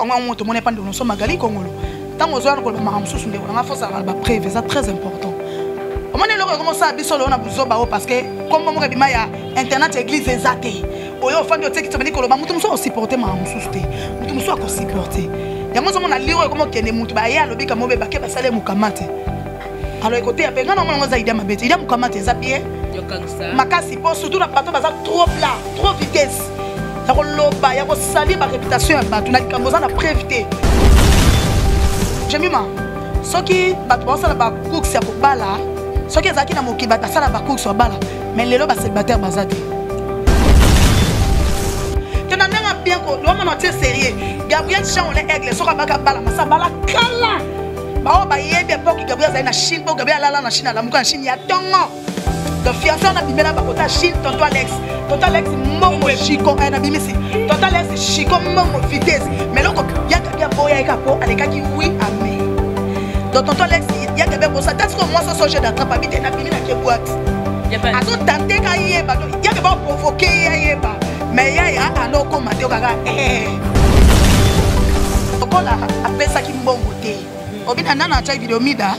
Yango yango tomoni epa ndeko nyonso Magali Kongolo. Ntango ozoya na koloba makambo mosusu, ndeko nanga, fosala na bapreuve, eza très important. Omoni eloko ekomosala biso lelo na buzoba oyo, parce que kombo moko ebima ya internet ya église eza te. Oyo ofandi, otieki tobandi koloba, moto mosusu akosupporte makambo mosusu te, moto mosusu akosupporte yango. Ozomona liro ekomokende, moto baye alobi kamo be bake basala mokama te. Alors ekoteya mpe ngai namona yango eza idée mabe te. Idée mokama te eza bien makasi, mpo surtout na bato baza trop plat, trop vitesse ya koloba, ya kosalir baréputation ya bato na likambo oza na preuve te. Jemima, soki bato baosala bacourse ya kobala, soki ezalaki na mokili bato basala bacourse ya bala, mais lelo bacélibataire baza te. Te na ndenge bien lomona otie sérieux. Gabriel Jean Ole Aigle, soki abaka bala masa bala kala, baoyo bayebi epoke Gabriel azali na Chine, mpo Gabriel alala na Chine, alamuka na Chine ya ntongo. Donc fiancé wana abimela bakota Chine. Tonto Alex, tonto Alex mbongo chiko eh, nabimisi tonto Alex chiko mbongo vitesse. Mais loko ya Gabi aboya ye kaka mpo alekaki wi ame. Donc tonto Alex ya Gabi abosa ta sikoyo mwasi oso jeu d'attrape abi te, nabimi na ke boîte, azotante ka yeba. Donc ya Gabi aprovoke ye ayeba, mais yaya anda okoma te kaka lokola apesaki mbongo te. Obina nana atiaki video mida.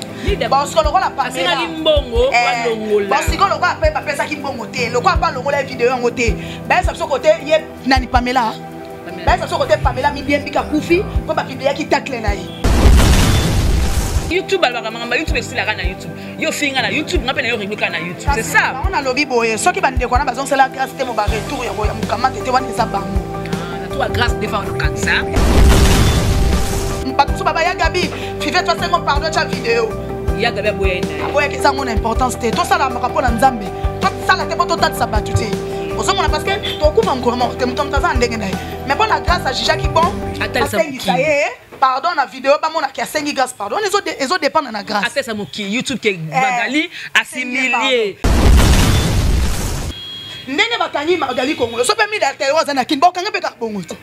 Bosiko lokola Pamela mbongo balongola. Bosiko lokola mpe bapesaki mbongo te, lokola mpe alongola ye video yango te, bayesa biso kote ye nani Pamela, bayesa biso kote Pamela mibiembika kufi mpo bapubliaki tacle na ye. YouTube alobaka makambo ya YouTube esilaka na YouTube. Yo finga na YouTube, nga mpe na yo regle kaka na YouTube, c'est ça. Bango nalobi boye, soki bandeko wana bazongisela grâce te, mo baretour ya mokamate te, wana eza bango. Natuka grâce defa olokanisa. Bato mosusu baba ya Gabi five to asengo pardon, tya video. Ya Gabi aboya ye na ye. Aboyaki, eza ngo na importance te. Tosala makambo mpo na Nzambe, tosala te mpo totalisa bato te. Ozomona, parce que tokufa mokolo moko te, moto moto aza na ndenge na ye. Mais mpo na grâce, ajugeaki bon atalisa asengisa mokili. Ye pardon na video, bamonaki asengi grâce pardon wana ezodépendre na grâce. Atalisa mokili YouTube ke Magali asimilie. Ndenge bakangi Magali Kongolo, so mpe mida tero aza na Kini, bakanga mpe kaka bongo te.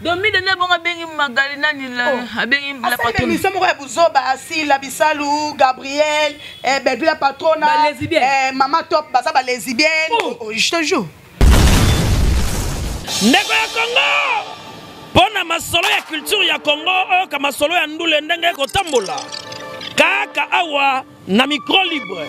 Donc mida nde bongo abengi Magali nani la Oh. Abengi la asali patronne. émission moko ya buzoba, Asila Bisalu, Gabriel, Bellevue la patrona. Ba lesbiennes. Mama Top, baza ba lesbienne. Oh. Oh, je te jure. Ndeko ya Kongo, mpo na masolo ya culture ya Kongo, oyoka masolo ya ndule ndenge ekotambola kaka awa na micro libre.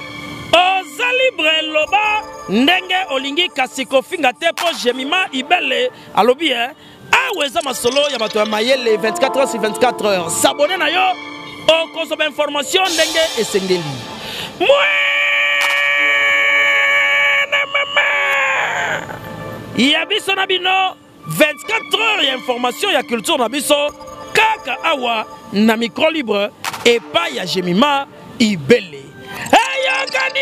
Oza libre, loba ndenge olingi, kasi kofinga te, mpo Jemima Ibele alobi e awa eza masolo ya bato ya mayele 24 heures sur 24 heures. S'abonner na yo, okozwa bainformation ndenge esengeli. Mwene mama ya biso na bino, 24 heures ya information ya culture na biso kaka awa na micro libre epai ya Jemima Ibele. Eyokani!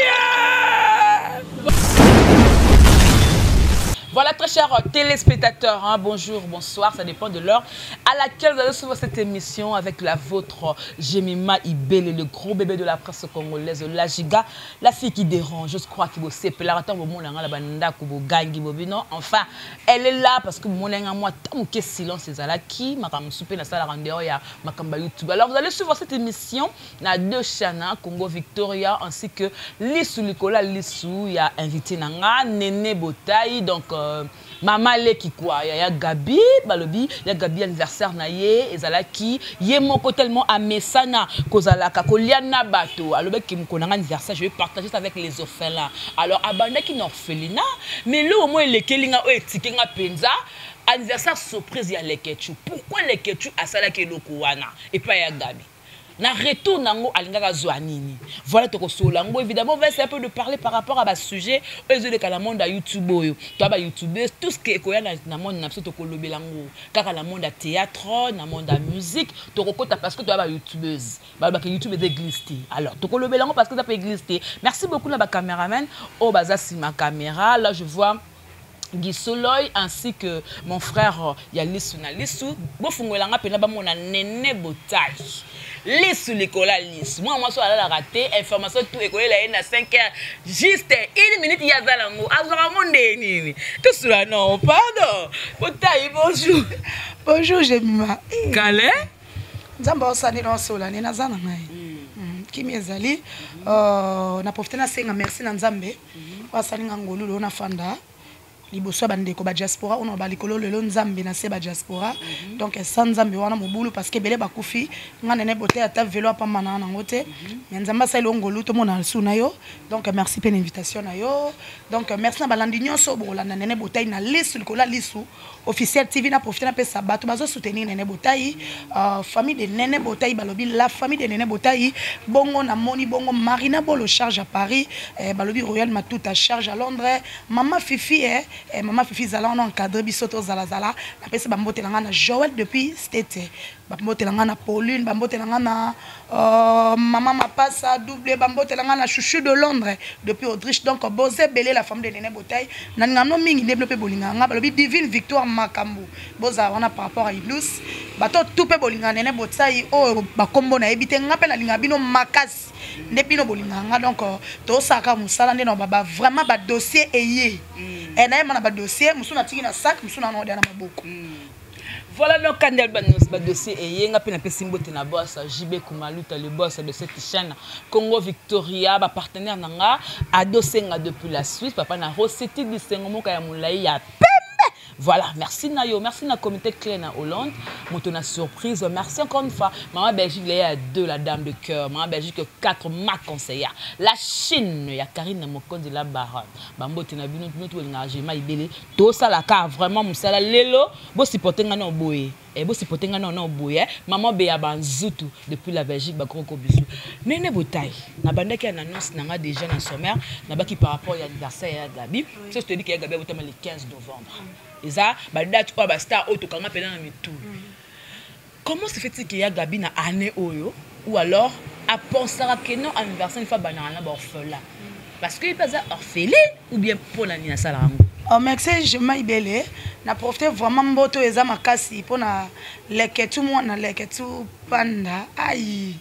Voilà, très chers téléspectateurs, hein, bonjour, bonsoir, ça dépend de l'heure à laquelle vous allez suivre cette émission avec la vôtre, Jemima Ibele, le gros bébé de la presse congolaise, la giga, la fille qui dérange, je crois qu'il vous la attend au monde, la banda, gangi, bobino, enfin, elle est là parce que mon moi, tant que silence, c'est là qui m'a soupé la salle ya makamba YouTube. Alors, vous allez suivre cette émission, na deux chaînes, hein, Congo Victoria, ainsi que Lissou Nicolas Lissou, il y a invité nanga, Néné Botaï, donc, Mama Leki quoi, ya Gabi, balobi, ya Gabi anniversaire na ye, ezalaki, ye moko tellement amesana, kozalaka, kolia na bato, alobaki moko na anniversaire, je vais partager ça avec les orphelins. Alors, abandaki na orphelinat, mais le moment elekeli nga oyo etike nga penza, anniversaire surprise ya Lekechu. Pourquoi Lekechu asalaki eloko wana epai ya Gabi? Na retour nango alingaka zwa nini? Voilà, tokosolola yango. Évidemment, on va essayer un peu de parler par rapport à basujet oyo ezoleka na monde ya YouTube oyo. Toya bayoutubeurs, tout ce que ekoya na monde na biso, tokolobela yango kaka na monde ya théâtre, na monde ya musique tokokota, parce que toya bayoutubeuse. Balobaka YouTube eza église te, alors tokolobela yango parce que eza mpe église te. Merci beaucoup na bacameraman oyo baza nsima caméra. Là, je vois Guy Soloy ainsi que mon frère ya Lisu na Lisu. Bofungolanga mpena bamona Nene Botai, Lisu Likola Lisu. Mwana mwasi oyo alalaka te, information tout ekoyela ye na 5 heures juste une minute. Ye aza nango, azwaka yango nde nini? Tosula non, pardon. Botai, bonjour. Bonjour Jemima. Kale. Nzambe aosali na osola nde naza na ngai. Kimi ezali na profite, nasenga merci na Nzambe oyo asali nga ngolu lelo nafanda. Liboso ya bandeko ba diaspora oyo na ba likolo lelo nzambe na se ba diaspora. Donc sans nzambe wana mobulu parce que ebele bakufi. Nga nene bote ata velo apamba na nango te. Mais nzambe asali ngolu to mona su na yo. Donc merci pe na invitation na yo. Donc merci na balandi nyonso bokolanda Nene Botayi na lisu likolo ya lisu officiel TV. Na profiter na pesa bato bazo soutenir Nene Botayi, famille de Nene Botayi, balobi la famille de Nene Botayi. Bongo na moni bongo Marina Bolo charge à Paris, balobi Royal Matuta charge à Londres, Mama Fifi, Mama Fifi zala on encadré biso to zala zala. Na pesa ba mbote na Joël depuis State, ba mbote na na Pauline, ba mbote na na Mama Mapasa double, ba mbote na na Chouchou de Londres depuis Autriche. Donc bozé belé la famille de Nene Botayi na ngano mingi développer bolinga nga balobi divine victoire makambu boza wana par rapport à Ilus bato tout pe bolinga Nene Botayi o ba kombo na ebite nga pe na linga bino makasi nde bino bolinga nga. Donc to saka musala nde na ba vraiment ba dossier eye et na yema na ba dossier musu na tiki na sac musu na na maboko. Voilà donc Kandel Banos ba dossier et yenga pe na pesi mbote na boss JB Kumaluta le boss de cette chaîne Congo Victoria ba partenaire nanga Adosenga depuis la Suisse papa na Rossetti du Sengo moka ya mulayi ya pembe. Voilà, merci Nayo, merci na comité clé na Hollande, moto na surprise, merci encore une fois. Maman Belgique il y a 2 la dame de cœur, maman Belgique 4 ma conseillère. La Chine ya Karine Mokonzi la baronne. Ba mbote na bino bino to linga jema ibele, to sala ka vraiment musala lelo, bo supporter nga no boye. Et bo supporter nga no no boye. Maman Béa Banzutu depuis la Belgique ba gros gros bisous. Nene Botayi, na bandaki an annonce nanga déjà na sommaire, na baki par rapport ya anniversaire ya Gabi. Ça je te dis que ya Gabi abotama le 15 novembre. Et ça ba date oyo ba star oyo tokanga pena na mitu. Comment se fait-il que ya Gabi na année oyo ou alors a pensera que non anniversaire il faut banana ba orphelin? Parce que il pas orphelin ou bien pour la nina sala rango. Oh merci, je m'aibele. Na profiter vraiment mboto eza makasi pona leketu moi na leketu panda. Aïe.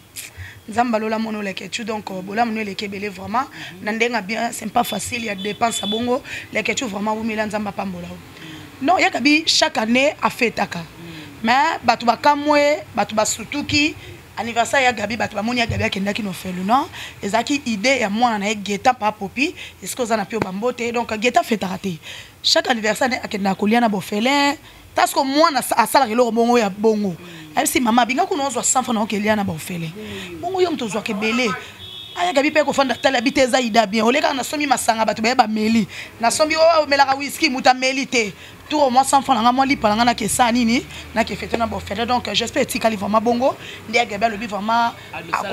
Nzamba lola mono leketu donc bola mono lekebele vraiment. Na ndenga bien, c'est pas facile, il y a dépenses à bongo. Leketu vraiment umila nzamba pambola. Non, ya Gabi chaque année a fêtaka. Mais batu bakamwe, batu basutuki anniversaire ya Gabi, batu bamoni ya Gabi akendaki no felu non. Ezaki idée ya mwana na ye Guetta pa popi, est-ce que ozana pio bambote donc Guetta fêtaka te. Chaque anniversaire ne akenda kolia na bofelin. Parce que mwana asala eloko bongo ya bongo. Ayebisi mama binga kuna ozwa 100 francs na okelia na bofelin. Bongo yo moto ozwaka ebele. Aya Gabi pe kofanda tala bite eza ida bien. Oleka na somi masanga bato baye ba meli. Na somi o omelaka whisky muta meli te. Tout au moins 100 francs nga moi lipa nga na kesa nini na ke fête na bofelin. Donc j'espère etikali vraiment bongo. Ndia Gabi alobi vraiment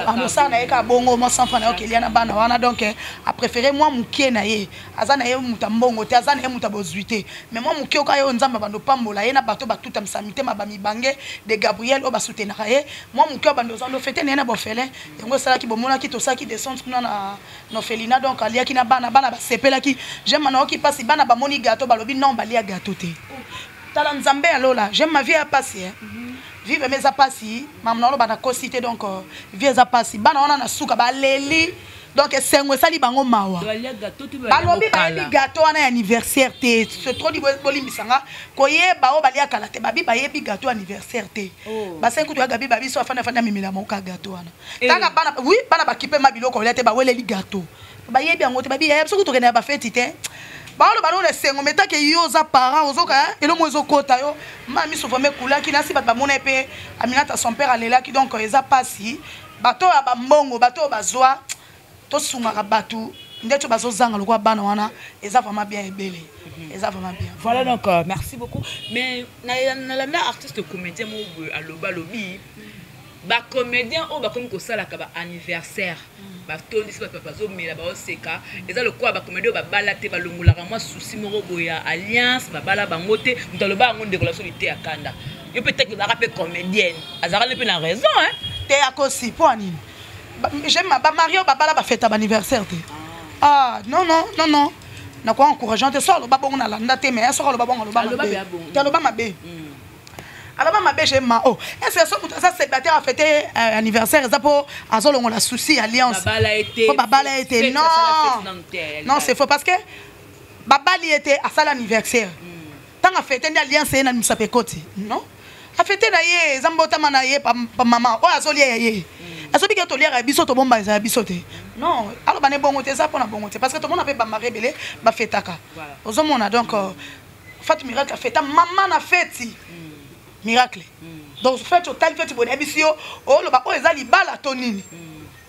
anosala na ye ka bongo moi 100 francs na okelia na bana wana. Donc a préféré moi mukie na ye. Aza na ye muta mbongo te, aza na ye muta bozwi te. Mais moi mukie oka yo nzamba bando pambola ye na bato batuta msamite ma ba mibange de Gabriel oyo basoutenaka ye. Moi mukie bando zando fête na ye na bofelin. Yango esalaki bomonaki tosaki descente kuna na nofelina. Donc aliaki na bana, bana basepelaki. J'aime na oki pasi bana bamoni gâteau balobi non balia gâteau te. Tala nzambe ya lola, j'aime ma vie ya pasi hein. Vive mes pasi, maman na loba na kosi te donc vie eza pasi. Bana wana na suka baleli. Donc esengo esali bango mawa. Balobi bayebi gâteau wana ya anniversaire te. C'est trop dit bolimbisanga koyeba oyo balia kala te, babi bayebi gâteau anniversaire te. Basengi kutu ya Gabi babi so afanda afanda memela moka gâteau wana. Tanga bana oui bana bakipe ma biloko olia te baweleli gâteau. Bayebi yango te babi ya soki tokende ya ba fête te. Baolo bano na esengo mais tant que yo oza parent ozoka hein, eloko ezokota yo mami souvent me kulaki nasi bato bamona pe Aminata son père alelaki donc eza pasi. Bato ya ba mbongo, bato oyo bazwa, tosungaka bato nde to bazozanga lokola bana wana, eza vraiment bien ebele. Eza vraiment bien. Voilà donc merci beaucoup. Mais na na la mère artiste comédien mo aloba lobi ba comédien oyo bakomi kosalaka ba anniversaire, batondisi bato bazomela, baoseka. Eza lokola ba comédien oyo babala te, balongolaka mwa souci moko boye ya alliance, babala bango te. Moto aloba yango ndeko la biso liteya kanda. Yo peut-être ozalaka mpe comédienne, azalaka mpe na raison hein. Te akosi po anini? J'aime ba Mario babala ba fête anniversaire te. Ah non non non non. Na ko encourageant te solo ba bongo na landa te mais solo ba bongo loba mabe. Te loba mabe. Alors ma mabe j'aime ma oh. Est-ce que so mutu aza célibataire a fêter anniversaire eza po azolongo la souci alliance. Babala été. Po babala été. Non. Non, c'est faux parce que babali était à salle anniversaire. Tant a fêter alliance na misa pekoti. Non. A fêter na ye zambota na ye pa maman. Oh azolia ya ye. Asobi ke toliaka ya biso, tobomba eza ya biso te. Non, aloba ne bongo te, eza mpona bongo te, parce que tomona mpe bamari ebele bafetaka. Ozomona, donc Fatu Miracle afeta mama na feti miracle. Donc feti, otali feti boye, nayebisi yo, oloba oyo eza libala to nini?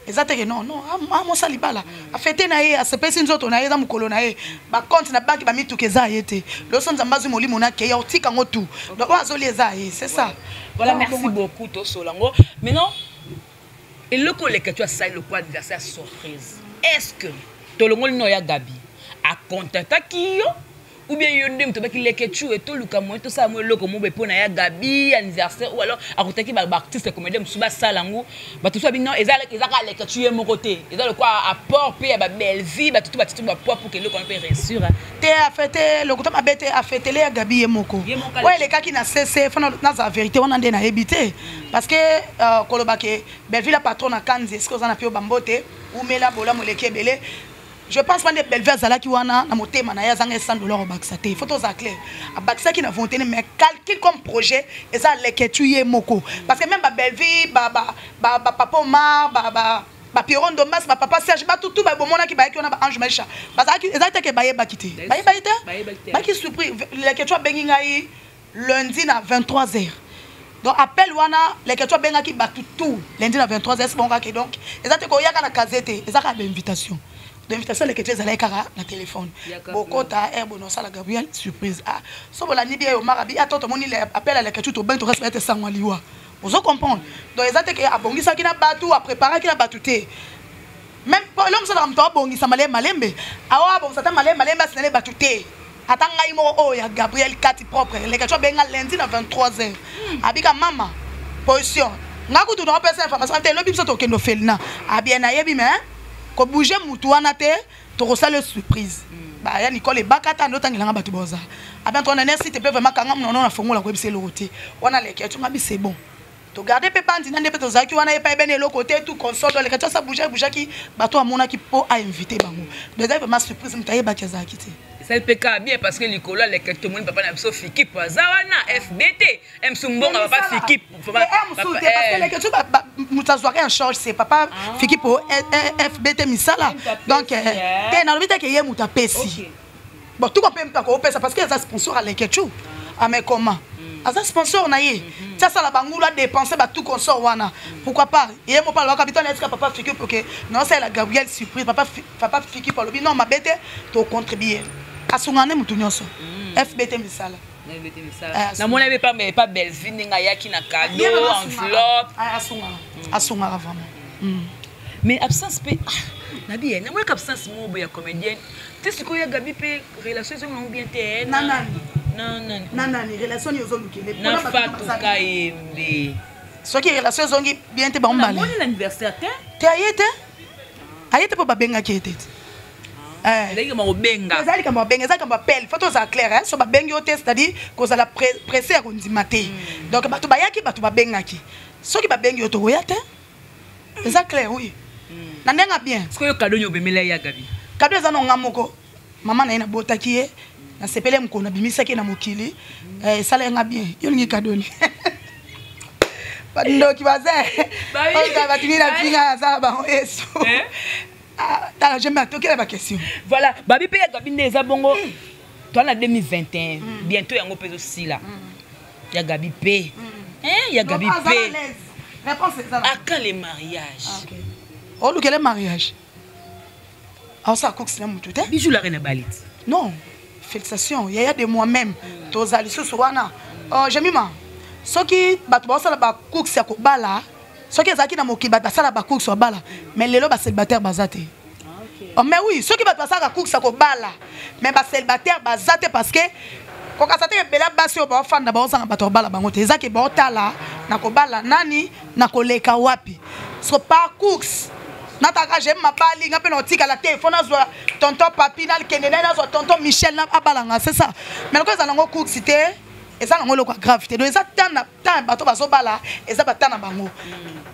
Eza teke non, non, amosa libala, afete na ye, asepesi nzoto na ye, eza mokolo na ye. Bacompte na banque, bamituka, eza ye te. Loso Nzambe azwi molimo na kei, otika yango tout. Donc oyo azoli eza ye, c'est ça. Voilà, merci beaucoup. Tosolango maintenant, eloko oleka tu asali lokwa anniversaire surprise, est ce que tolongoli no ya Gabi akontataki yo ou bien yo nde moto obaki leke tu etoluka moye tosala mo eloko mo boye mpo na ya Gabi anniversaire, ou alors akotaki baartiste comédien mosusu basala yango? Bato mosusu babi non, eza kaka leke tu ye moko te, eza lokwa apport mpe ya babelvi, bato tu batitu bapoids pour ke eloko wana mpe réussir. Te, afete lokuta mabe te, afetele ya Gabi ye moko. Oyo elekaki na cc fana nazala vérité wana nde nayebi te, parce que koloba ke Belleville la patron na kanzi, est ce que oza na pio bambote umela bolamu eleki ebele. Je pense pas nde Belleville azalaki wana na motema na ye azanga 100 $ obakisa te. Faut tozala clair, abakisaki na volonté, mais calcul comme projet eza leketu ye moko, parce que même babelleville, bapapa Omar, bapieron Dombas, bapapa Serge, batutu bomonaki bayaki wana, baange Maisha bazalaki, ezalaki teke bayebaki te, bayebaki te, baki surpris. Leketu abengi ngai lundi na 23 heures. Donc appel wana leketu abengaki bato tout lundi na 23 heures, bongo kaka. Donc eza te koyaka na kaze te, eza kaka bainvitation. Donc invitation leketu ezalaki kaka na téléphone, bokota air bono osala Gabriel surprise. Ah, so bolandi bien, Omar abi ato tomoni appel ya leketu, tobengi, tokasi ete sango liwa. Ozo comprendre? Donc eza te ke abongisaki na bato, apreparaki na bato te. Même eloko mosalaka moto abongisa malembe malembe, awa abongisa ata malembe malembe, asinale bato te. Ata ngai moko oyo ya Gabriel kati propre, leka abenga lundi na 23 heures, abika mama position nga kutu naopesa information te. Elobi biso tokende ofelina abien, nayebi me kobouge mutu wana te, tokosala surprise. Baya Nicole ebakata nde otangelanga bato boza abien tona, s'il te plaît, vraiment kanga monono na fongola koyebisa eloko te wana. Leki atunga bi, c'est bon, togarde mpe bandi na nde mpe tozalaki wana, ye mpe ayebeni eloko te, tout console. Oleka ti asa bouge, bougeaki bato amonaki mpo ainvite bango. Donc ezali vraiment surprise, moto ayebaki azalaki te. Esali mpe kaka bien, parce que likolo aleka tomoni papa na biso Fikipo aza wana, FBT msu mbonga papa Fikipo. Mosusu te, parce que leke tu moto azwaka en charge, c'est papa Fikipo FBT misala. Donc te, nalobi te ke ye moto apesi. Bon, tuka mpe moto akopesa, parce que aza sponsor aleke tu. Ah, mais comment aza sponsor na ye ti asala bangulu, adepense batu consort wana, pourquoi pas ye mo mpe alobaka bito na esika papa Fikipo ke naosalela Gabriel surprise. Papa Fikipo alobi non, mabe te, tocontribue, asungaka nde motu nyonso, FBT misala. Namoni abe pa Bellevue ndenge ayaki na cadeau, enveloppe. Asungaka, asungaka vraiment. Mais absence mpe nabi ye, namonaka absence moko boye ya comédienne te. Sikoyo ya Gabi mpe relation ezongi nango bien te. Na nani? Na nani? Relation nini ozolukele? Na Fatou Kayembe. Soki relation ezongi bien te, bango mbale. Namoni l'anniversaire te. Te, aye te, aye te mpo babengaki ye te. Ezali likambo kobenga. Ezali likambo babenga, eza likambo appel. Faut tozala clair, so babengi yo te, c'est-à-dire kozala pressé ya kondima te. Donc bato bayaki, bato babengaki. Soki babengi yo, tokoya te, eza clair. Oui, na ndenge bien. Sikoyo cadeau nini obemela ya Gabi? Cadeau eza na nga moko, mama na ye nabotaki ye, nasepeli mokolo nabimisaki ye na mokili, esala ye nga bien. Yo olingi cadeau ni bandoki baza bato nini na finga aza bango yesu. Tala, j'aime atokela baquestion. Voilà, babi mpe ya Gabi nde eza bongo, toa na 2021 bientôt, yango mpe ezosila. Ya Gabi mpe, ya Gabi mpe aka le mariage. Olukele mariage, aosala kokisi na motu te. Bijou lare na bali ti. Non, félicitation yaya de moi-même, tozala lisusu wana. Jemima, soki bato baosala bacourse ya kobala, soki ezalaki na mokili bato basala bacourse ya kobala, mais lelo bacélibataire baza te. Oh, mais oui, soki bato basalaka course ya kobala, mais bacélibataire baza te, parce que kokasa te ebele basi oyo baofanda, baozanga bato kobala bango te. Eza ke baotala na kobala nani, na koleka wapi. So par course nataka je mabali nga mpe na otikala te, fo nazwa tonton papi, nakende naye, nazwa tonton Michel abalanga, c'est ça. Mais loko eza nango course te, eza nango eloko ya grave te. Donc eza temps na temps, bato bazobala, eza bata na bango,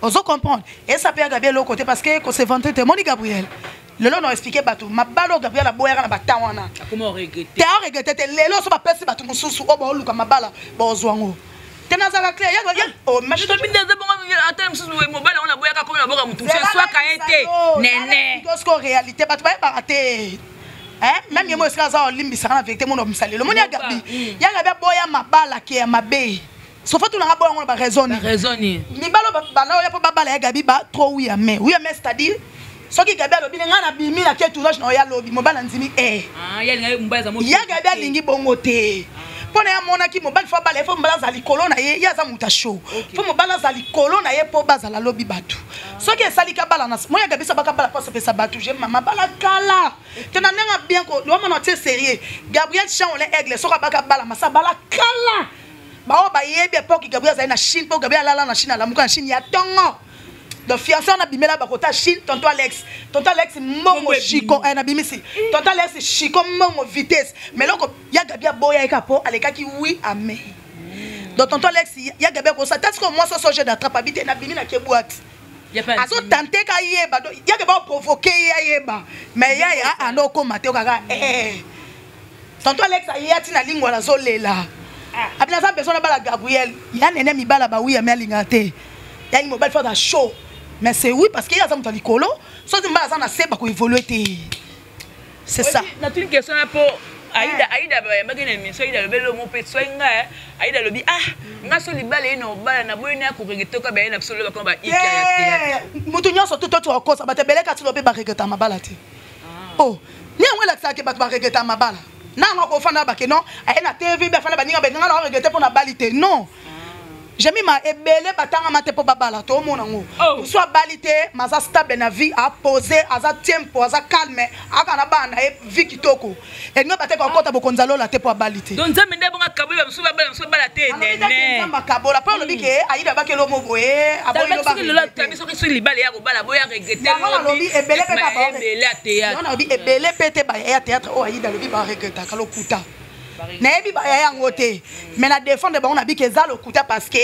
ozo comprendre? Esa mpe ya Gabriel eloko te, parce que kose vanter te. Moni Gabriel lelo na expliqué bato mabala oyo Gabriel aboyaka na batan wana te, aregretter te. Lelo so bapesi bato mosusu oyo baoluka mabala, baozwa yango. Te, nazalaka clair. Oh, ata mosusu mobali yango naboyaka komi na boka motu mosusu eswaka ye te, nene. Siko réalité, bato bayebaka te. Même ye mo esika aza, olimbisaka na vérité. Mona obimisa lelo, moni ya Gabi, ya Gabi aboya mabala ke ya mabe. Sofa tunanga boya yango na baraison. Mibalo bana oya mpo babala ya Gabi ba trop oui ame, oui ame, c'est-à-dire soki Gabi alobi ngai nabimi, nake tournage na oya lobi, mobali andimi. Ya Gabi alingi bongo te, mpo na ye amonaki mobali faut abala ye, faut mobali azala likolo na ye. Ye aza moto ashow, faut mobali azala likolo na ye mpo bazala lobi bato. Soki esaliki abala na moya Gabi so bakabala mpo asepesa bato. Je mama bala kala te na ndenge bien omona tie sérieux. Gabriel Chanole Aigle, soki abaka bala masa bala kala. Baoyo bayebi époque Gabriel azali na Chine, mpo Gabriel alala na Chine, alamuka na Chine ya ntongo. Donc fiancé wana abimela bakota Chine. Tonton Alex, tonton Alex mbongo chiko, nabimisi tonton Alex chiko mbongo vitesse. Mais eloko ya Gabi aboya ye kaka mpo alekaki oui ame. Donc tonton Alex, ya Gabi akosa te. Sikoyo mwasi oso jeu d'attrape abi te, nabimi na ke boîte, azotante ka yeba. Ya Gabi aprovoke ye, ayeba, mais yaya anda okóma te kaka. Tonton Alex aye ati na lingwala, azolela abi naza besoin nabala Gabriel. Ya nene mibala bawiya me alingaka te. Yani mobali faut aza chaud, mais c'est oui, parce que ye aza moto ya likolo. Soki mobali aza na se, bakoévolue te, c'est ça. Natuni question na mpo Aida, Aida bayambaki na émission. Aida alobi elongo mpe swai ngai. Aida alobi: ah, nga so libala ye na obala na boyi na koregretter ka baye na biso loba koma baika ya théâtre. Moto nyonso tu toti okosa bato ebele kati lo mpe baregreta mabala te. Oh, ni yango elakisaka ke bato baregreta mabala na yango akofanda bake non, aye na TV be afanda baninga benga na regrete mpo na bali te. Non, Jemima, ebele batangama te mpo babala. Toomona yango, mosu abali te, ma aza stable na vie, apose, aza tempo, aza calme, aka na bana na ye, vie kitoko. Elingi bateka kokɔta bokonzi alola te mpo abali te. Donc Nzambe nde bonga kabola, bamosusu babala, mosusu babala te, nene. Nzambe akabola mpo alobi ke ayida bakelo mo boye. Soki soki libala ya kobala boya regretter. Yango nalobi ebele mpe ebele ya théâtre. Nalobi ebele mpe te, baya ya théâtre oyo ayida alobi baregretaka lokuta. Nayebi baya yango te, mais na défendre bango, nabiki eza lokuta, parce que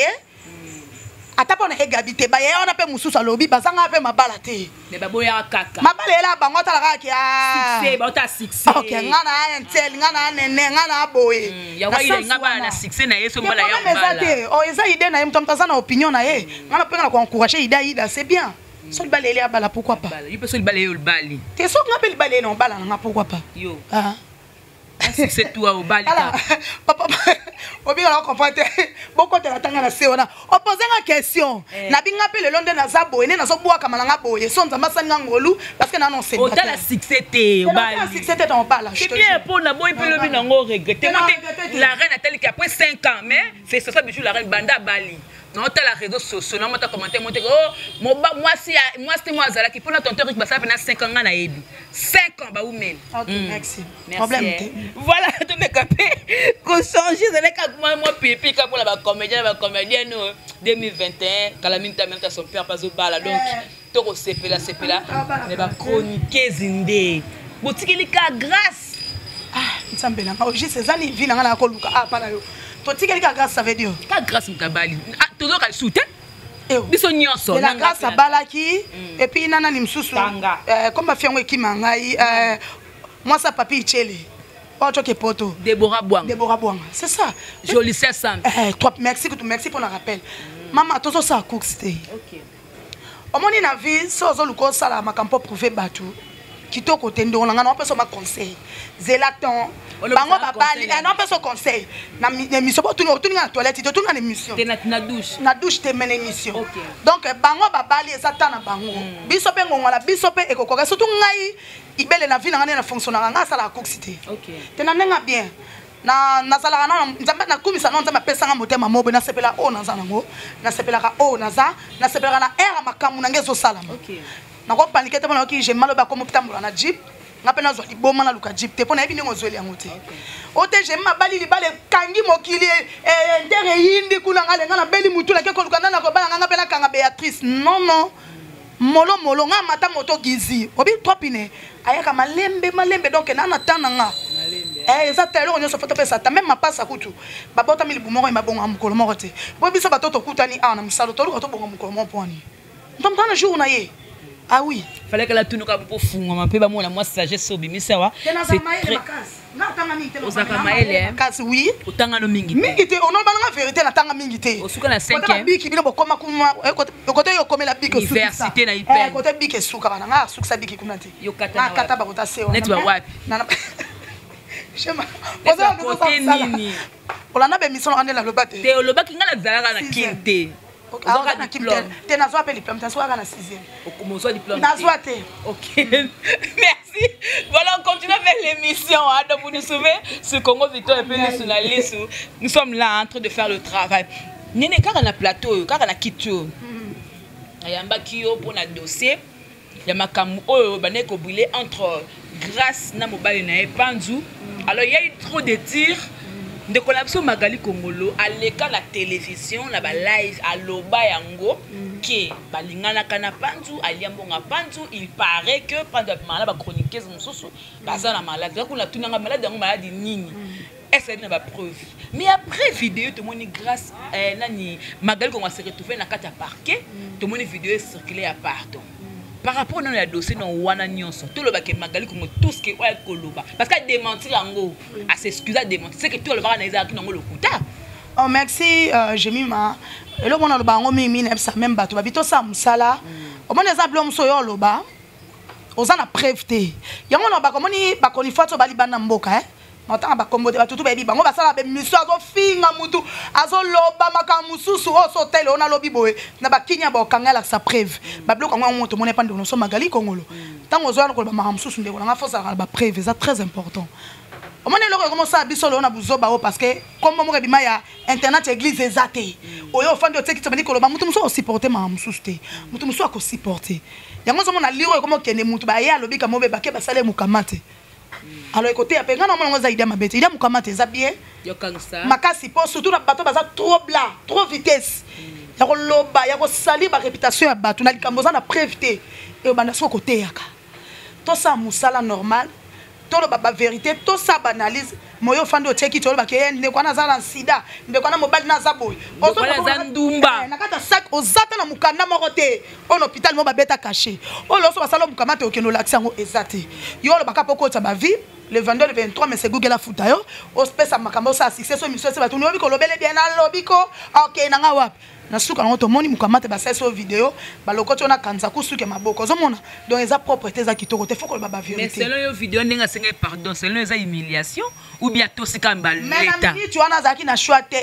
ata mpo na ye Gabi te, bayaya wana mpe mosusu alobi bazanga mpe mabala te. Baboyaka kaka. Mabala eyela bango, atala kaka ke bauta succès. Ok, nga na intel, nga na nene, nga na boye. Eza te eza idée na ye. Moto moto aza na opinion na ye. Nga na mpenga na koencourage ida. Ida, c'est bien. So libala ele abala, pourquoi pas? Yo libala ye olibali. Te, soki nga mpe libala ye na obala na nga, pourquoi pas? Yo succès toi obali. Papa obinga na comprendre te. Bokotela ntanga na se wana, opose nga question. Nabinga mpe lelo nde naza boye, nde nazobwakama na nga boye. So Nzambe asali nga ngolu, parce que nano otala succès te. Obali succès te, obala. C'est bien mpo na boyi mpe lobi nango regretter la reine ataliki après 5 ans. Mais c'est ça, bijou la reine banda bali naotala réseaux sociaux, namota commentaire mo te: oh, mwasi, mwasi te, mo azalaki mpona tonton Rik basala mpena 5 ans. Nga nayebi 5 ans baumeli. Merci, problème te. Voilà, tomeka mpe kochange. Ezalaki mwa pipi kaka mpona bacomédien na bacomédienne oyo 2021 kala mingi tamelaka son père mpe azobala. Donc tokosepela sepela na bachroniqueuse nde botikeli ka grâce. Nzambe nanga, juste eza ni vie nanga na koluka apa na yo. Totikeli ka grâce, ça veut dire? Ka grâce moto abali, tozoka lisusu te, biso nyonso. La grâce abalaki et puis nanani mosusu comme bafi yango ekima ngai, mwasi ya papi Ichele oyo toke poto. Débora Bwanga. Débora Bwanga, c'est ça. Jolisia Sam. Toi, merci kutu, merci mpona rappel. Mama, tozosala course te. Omoni na vie, so ozoluka osala makambo mpo prouve bato kitoko te. Ndongo na ngai, naopesa ma conseil: zela ton bango babali. Naopesa conseil na émission. Otuni nga na toilette te, otuni nga na émission. Na douche. Na douche te, mais na émission. Donc bango babali, eza ta na bango. Biso mpe ngonga na biso mpe ekokoka. Surtout ngai ibele na vie na ngai nde na fonctionnaka, ngai asalaka course te te na ndenge bien. Nazalaka na Nzambe, nakumisa na Nzambe apesanga motema mobe. Nasepela oyo naza nango, nasepelaka oyo naza, nasepelaka na aire ya makambo na ngai ezosalama. Nakopanike te mpo nayoki je maloba akomi kotambola na jeep, nga mpe nazwa liboma, naluka jeep te, mpo nayebi ndenge ozweli yango te. O te, jemi mabali libala ekangi mokili ntere eyindi kuna, nga lenga nabeli mutu, nake koluka nani akobala nga, nga mpe nakanga Béatrice. Non, non, molo molo, nga mata moto gizi obi trois pine ayaka malembe malembe. Donc na temps na nga eza ta eloko nyonso faut topesa ta. Même mapasa kutu babotami libu moko, mabonga mokolo moko te. Po biso bato tokutani awa na mosalo, toluka tobonga mokolo moko. Mpo wani ntomtana jour na ye. Ah oui. Fallait que la tunuka mpo fungwama mpe bamona mwa sagesse obimisi awa. Te naza mayele makasi. Nga natanga mingi te. Ozalaka mayele, hein? Makasi, oui. Otanga no mingi te. Mingi te, onoba nanga vérité natanga mingi te. Osuka na Kote 5e. babiki bino bokoma kuna kote yo okomela biki osukisa. Université na IPN. Kote biki esukaka na nga asukisa biki kuna te. Yo kata na Nga kata wapi? bakota se wana. Neti ba wapi? Shema. Neti ba kote nini? Olanda ba émission nanga nde naloba te. Te olobaki nga nazalaka na Sixième. kin te. Ok, Ozwaka ah, na kim diplôme. te. Te nazwa mpe diplôme te, nazwaka na sixième. Okomozwa diplôme. Nazwa te. Ok, merci. Voilà, on continue avec l'émission. Hein. Donc, vous nous suivez sur Congo Victor et puis nous sur la liste. Nous sommes là en train de faire le travail. Nene, kaka na plateau, kaka na kiti. Ayambaki yo pour na dossier. Ya makambo oyo bande ko brûler entre Grâce na mobali na ye Panzu. Alors, il y a eu trop de tirs. Ndeko na biso Magali Kongolo aleka na télévision na ba live aloba yango ke balinganaka na Panzu, alia mbongo ya Panzu. Il paraît que Panzu abimaka na ba chroniqueuse mosusu baza na malade. Kaka kuna tunanga malade yango malade nini? Est-ce que na ba preuve? Mais après vidéo tomoni Grâce nani Magali Kongolo se retrouver na kati ya parquet, tomoni vidéo circuler ya pardon. Par rapport na ya dossier na wana nyonso, toloba ke Magali Kongo tout ce que oya koloba parce que démentir yango, a s'excuser, a démentir, c'est que tout le na ezalaki nango lokuta. Oh merci, Jemima. Eloko mona loba yango mingi mingi nayebisa même bato babi tosala mosala. Omoni eza biloko mosusu oyo oloba oza na preuve te. Yango na bakomoni bakoni fatu bali bana mboka, eh. Matanga bakombo te, bato tu bayebi bango basala be miso azofinga mutu azoloba makambo mosusu oyo so tele oyo nalobi boye na bakinya bakokanga alakisa preuve. Babiloko yango yango tomoni epa ndeko na biso Magali Kongolo. Ntango ozoya na koloba makambo mosusu ndeko nanga fo ozalaka na bapreuve, eza très important. Omoni eloko ekomosala biso lelo na buzoba oyo parce que kombo moko ebima ya internet ya église eza te. Oyo ofandi otieki tobandi koloba mutu mosusu akosupporte makambo mosusu te, mutu mosusu akosupporte yango. Ozomona liro ekoma okende mutu baye alobi ka mobe bake basala mokama te. Alors écoutez, ape nga na mona ngo eza idée mabe te, idée mokama te eza bien Yokangisa makasi po surtout na bato baza trop bla trop vitesse ya koloba ya kosali ba réputation ya bato na likambo oza na preuve te. Eyobanda soki okoteyaka tosala mosala normal, toloba ba vérité, tosala ba analyse. Moyo ofandi otieki ti olobaki ye ndeko wana aza na sida, ndeko wana mobali na aza boye, Ndeko wana aza ndumba. Na kati ya sac oza te na mokanda moko te oyo na hôpital moko babeta cachet oyo loso basala mokama te okende olakisa yango eza te. Yo olobaka mpo okotisa bavie le 22 le 23, mais c'est Google afuta yo opesa makambo osala succès so émission ese bato oyebi kolobele bien nalobi ko okende nanga wapi na suka nango. Tomoni mokama te basalisi oyo video balokoti oyo na kanza kusuki ya maboko ozomona. Donc eza propre te, eza kitoko te, faut koloba Mais bavérité. Selon yo vidéo ndenge asengaki pardon, selon eza humiliation ou bien tosika Mais na mbaleta? Minute wana azalaki na choix te,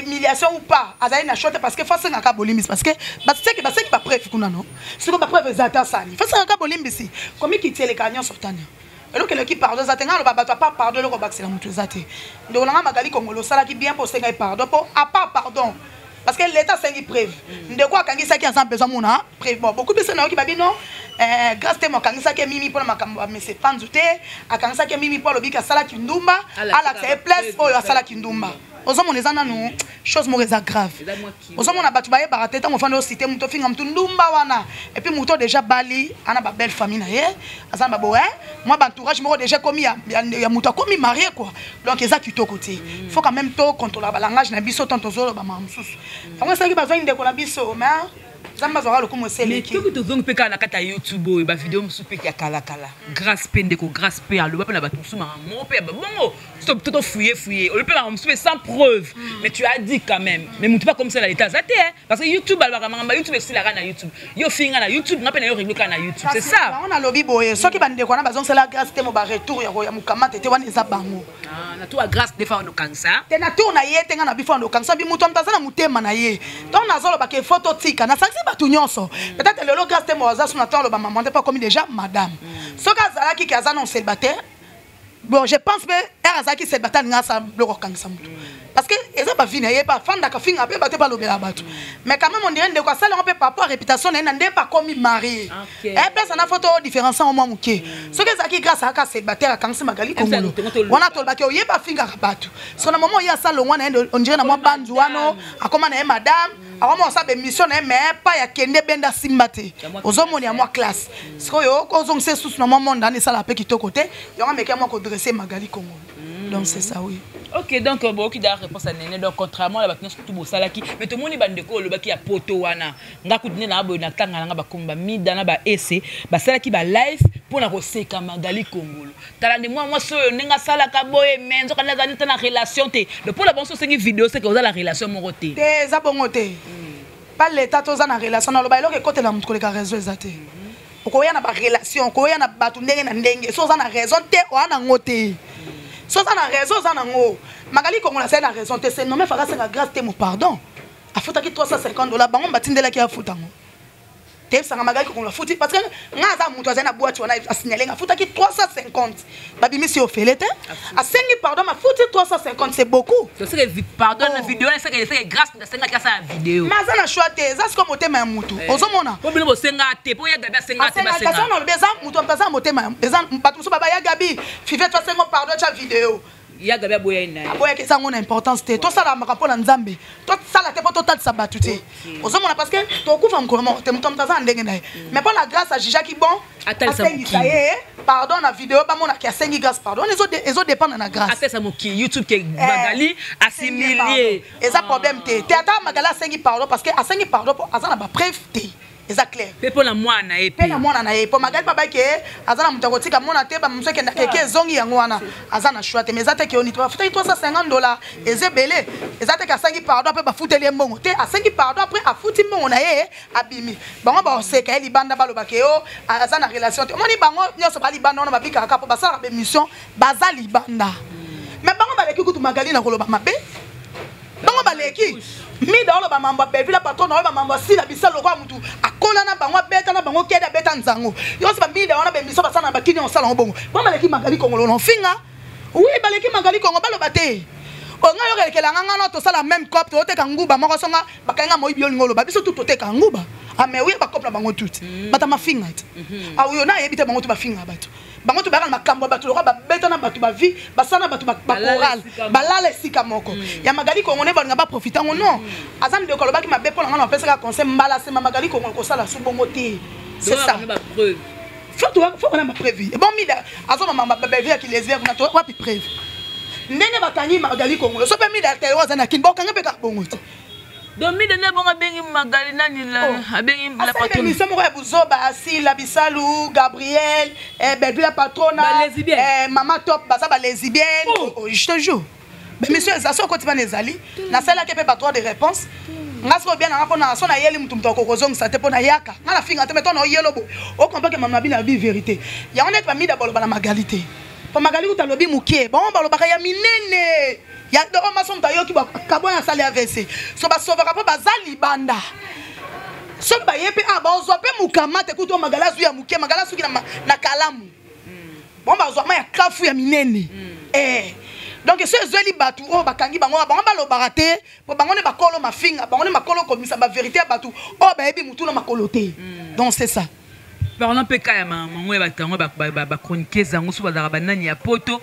humiliation ou pas azalaki na choix te parce que faut asengaka bolimbisi parce que baseki baseki bapreuve kuna no siko bapreuve eza te asali faut asengaka bolimbisi komikiti eleka nyonso tania eloko eleki pardon eza te. Ngai aloba bato apa pardon eloko bakisela moto eza te. Ndeko nanga Magali Kongolo osalaki bien mpo osengai pardon mpo apa pardon parce que l'état asengi preuve. Ndeko akangisaki aza besoin mona preuve. Bon, beaucoup biso nayoki babino Grâce te mo akangisaki mimi mpona makambo ya mese Panzu te, akangisaki mimi mpo alobiki asalaki ndumba. Alakisa alakisa ye place preuve, oyo asalaki ndumba. Ozomona eza nanu chose moko eza grave. Eza mwa kilo. Ozomona bato bayebaka te ntango ofandi ocité moto ofinga motu ndumba wana et puis moto déjà bali ana babelle famille na ye aza na baboye mwa baentourage moko déjà ekomi ya moto akomi marié quoi. Donc eza kitoko te, faut quand même to contrôler balangage na biso tant tozoloba makambo mosusu. Yango esalaki bazwaki ndeko na biso, mais Nzambe azwaka lokumu. Mais Eseleki. Soki tozongi mpe kaka na kati ya YouTube oyo bavideo mosusu mpe ya kalakala, Grâce mpe ndeko Grâce mpe aloba mpe na bato mosusu makambo moko mpe ya babongo to tofuye fuye olobi mpe makambo mosusu mpe sans preuve, mais tu as dit quand même. Mais motu mpe akomisala leta aza te, hein, parce que YouTube alobaka makambo ya YouTube esilaka na YouTube. Yo finga na YouTube, nga mpe na yo régler kaka na YouTube, c'est ça. Bango nalobi boye soki bandeko wana bazongisela Grâce te mo baretour ya mokama te te wana eza bango. Ah, na to ya Grâce nde fa okangisa. Te na tour na ye te nga na bifo ando okangisa bi moto aza na motema na ye. Ntango nazolobaka efo totika nasangisi bato nyonso. Peut-être lelo Grâce te mo aza so na ntango aloba mama te mpo akomi déjà madame. Soki azalaki ke aza non célibataire, bon, je pense mpe ere azalaki célibataire alinga asala biloko akangisa motu parce que eza bavi na ye mpe afandaka finga mpe bato mpe alobela bato. Mais quand même on dirait ndeko asali yango mpe par rapport à réputation na ye na nde mpe akomi marié. Place ana faut to différence yango mwa moke. Soki ezalaki Grâce ayaka célibataire akangisi Magali Kongolo wana tolobaki oyeba afingaka bato. So na moment ye asala longwa na ye, on dirait na mwa banzu wana akoma na ye madame, akoma kosala bémission na ye mais pa ya kende benda simba te. Ozomona ya mwa classe sikoyo ozongisa esusu na mwa monde wana esala mpe kitoko te. Yango ameki ya mwa kodresse Magali Kongolo. Donc c'est ça, oui. Ok, donc boyoki da réponse ya Nene. Donc contrairement na bato nyonso tu bosalaki, mais tomoni bandeko olobaki ya poto wana, nga kutu nde na boye na tanga nanga bakomi bamida na baese basalaki balive mpo na koseka Magali Kongolo. Tala nde mwa mwasi oyo ndenge asalaka boye, mais nzoka nde azali te na relation te. Donc mpo na bango so osengi video, seke oza na relation moko te. Te, eza bongo te. Pa leta toza na relation, naloba eloko ekotela moto koleka réseau eza te. Okoya na barelation, okoya na bato ndenge na ndenge. So oza na raison te, oya nango te. So oza na raison, oza nango. Magali Kongola azali na raison te, c'est nommé faka asenga Grâce te mo pardon. Afutaki 350 $, bango batindelaki afuta yango. Teyebisanga Magali Kongola afuti parce que nga aza moto azali na boîte wana, asignale nga afutaki 350, babimisi ofele te. Asengi pardon, mafuti 350, c'est beaucoup. Toseke pardon na video wana, seke Grâce asengaki asala video. Mais aza na choix te, eza sikoyo motema ya mutu, ozomona. Po bino bosenga te, po ya Gabi asenga te. Asengaka so nalobi eza mutu aza motema, eza bato mosusu baba ya Gabi five to asengo pardon, tya video. Ya Gabi aboyai na ye. Aboyaki, eza yango na importance te. Tosala makambo mpo na Nzambe, tosala te mpo totalisa bato te, ozomona, parce que tokufa mokolo moko te. Moto aza na ndenge na ye, mais mpo na Grâce ajugeaki bon atalisa asengisa mokili. Ye pardon na video, bamonaki asengi Grâce pardon. Wana ezodépendre na Grâce. Atesa mokili YouTube ke Magali asimilie. Eza problème te te. Ata Magali asengi pardon, parce que asengi pardon mpo aza na bapreuve te, eza clair. Mpe mpo na mwana ye. Mpe na mwana na ye, mpo Magali mpe abaki aza na moto akotika mwana te, bamosu ekendaka eke ezongi. Yango wana aza na choix te. Mais eza te ke oni bafutaki 350 $, eza ebele. Eza te ke asengi pardon mpe bafuteli ye mbongo te. Asengi pardon, après afuti mbongo na ye, abimi. Bango baseka ye libanda, balobaka yo aza na relation te. Omoni, bango nyonso balibanda wana babikaka kaka mpo basalaka bémission, baza libanda. Mais bango baleki kutu Magali na koloba mabe. Bango baleki mida oloba mambo ya Belleville, patron na oloba mambo asila bisa lokola mutu akola na bango, abeta na bango kede, abeta nzango yonso. Bamida wana bémission basala na bakini, osala yango bongo. Bango baleki Magali Kongolo na ofinga. Oui, baleki Magali Kongo, baloba te. Onga yokelekela nga na tosala même cop, toteka nguba moko. Songa bakanga moyibi, olingo oloba biso tu toteka nguba. Ah, mais oyo bakope na bango tuti bato mafinga te. Oyo na ayebi te, bango tu bafinga bato, bango to bayaka na makambo ya bato lokola babeta na bato bavi, basala na bato bachoral, balala esika moko. Ya Magali Kongo nde balinga baprofite yango. Non, aza ndeko alobaki mabe. Mpo na nga na bapesaka conseil mbala nsima, Magali Kongo kosala su bongo te, c'est ça. Faut kona bapreuve. Bon, mida azomama babevi ya kilesbien kuna, to wapi preuve ndenge bakangi Magali Kongo? So mpe mida telo aza na kini, bokanga mpe kaka bongo te. Donc mida nde bongo abengi Magali nani la abengi la patronne. Émission moko ya buzoba. Asila Bisalu, Gabriel, eh, Bellevue la patrona, ba eh, mama top, baza balesbienne. Oh. Oh, je te jure, bémission eza so okoti bana ezali. Nasalaki mpe badroit de réponse. Nga soki obia nanga mpona so nayeli mutu, mutu akokozongisa te mpo nayaka nga na finga te. Mais to na oyelo boye, okompreke mama bino ya bi vérité yango neti bamida baloba na Magali te, po Magali kuta alobi mokie, bango balobaka ya minene ya oyo maso. Moto ayoki kabwana asali AVC. So basovaka mpo baza libanda. Soki baye mpe a bazwa mpe mokama te kutu. Oyo Magali azwi ya moke, Magali asuki na kalamu, bango bazwa ma ya kafu ya minene. Eh. Donc so ezweli bato oyo bakangi bango, bango balobaka te, mpo bango nde bakolo mafinga, bango nde makolo komisa bavérité ya bato oyo bayebi motu na makolo te. Donc c'est ça. Parlant mpe ka ya mango ya bato yango, bachroniqueuse yango so bazalaka banani ya poto,